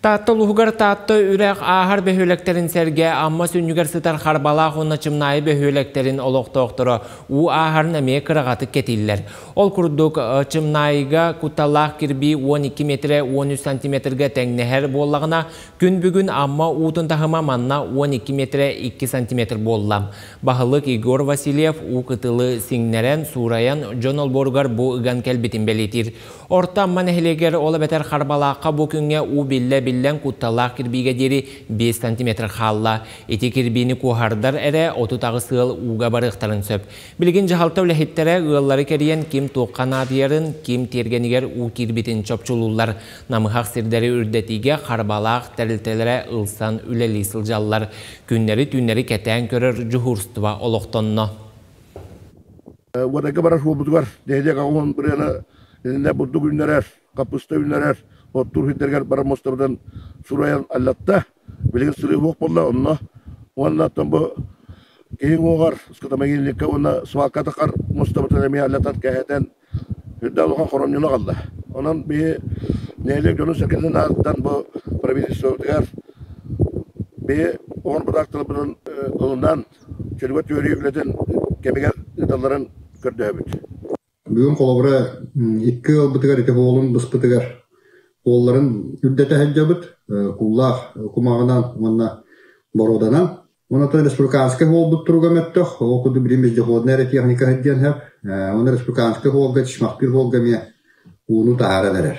Таатта улууһугар Таатта үрэх ааһар бөһүөлэктэрин сэргэ Амма сүнньүгэр сытар Харбалаах уонна Чымнаайы бөһүөлэктэрин олохтоохторо уу ааһарын эмиэ кыраҕатык кэтииллэр. Ол курдук, Чымнаайыга кутталлаах кирбии 12 метрэ 13 сантиметрга тэҥнэһэр буоллаҕына, күн бүгүн Амма уутун таһыма манна 12 метрэ 2 сантиметр буолла. Баһылык Егор Васильев уу кытылы сиҥнэрэн, суурайан дьон олбуоругар бу ыган кэлбитин бэлиэтиир. Орто Амма нэһилиэгэр ол эбэтэр Харбалаахха бу күҥҥэ уу биллэ-биллэн кутталлаах кирбиигэ диэри 5 сантиметр хаалла. Ити кирбиини куоһардар эрэ 38 ыал ууга барыахтарын сөп. Билигин дьаһалта үлэһиттэрэ ыаллары кэрийэн ким туохха наадыйарын, ким тиэргэнигэр уу киирбитин чопчулууллар. Намыһах сирдэри үрдэтиигэ Харбалаах тэрилтэлэрэ ылсан үлэлии сылдьаллар. Күннэри-түүннэри кэтээн көрөр дьуһуурстуба олохтонно. Уотайга барар суолбутугар нэһилиэк аҕыс бырыана итиннэ бурдук үүннэрэр, хаппыста үүннэрэр, оттуур сирдэригэр барар муостабытын суруйан аллатта. Билигин сырыы суох буолла онно. Уонна оттон бу киһи уҥуоҕар скотомогильникка уонна свалка тахар муостабытын эмиэ аллатан кэһэтэн үрдэ улахан хоромньуну аҕалла. Онон биһи нэһилиэк дьонун-сэргэтин аатыттан бу правительствобытыгар биһи оҥорбут актыларбытын ылынан чөлүгэр түһэрии үлэтин кэмигэр ыыталларын көрдөһөбүт. Бүгүн холобура икки ыалбытыгар ити уолун быспытыгар уолларын үрдэтэ сылдьабыт куллаах кумаҕынан уонна боруоданан. Онон республиканскай уолбут туруга мөттөх, ол курдук билим вездеходная эрэ техника сылдьан сөп. Уонна республиканскай уолга, Чишмахтыыр уолга эмиэ ууну таһааран эрэр.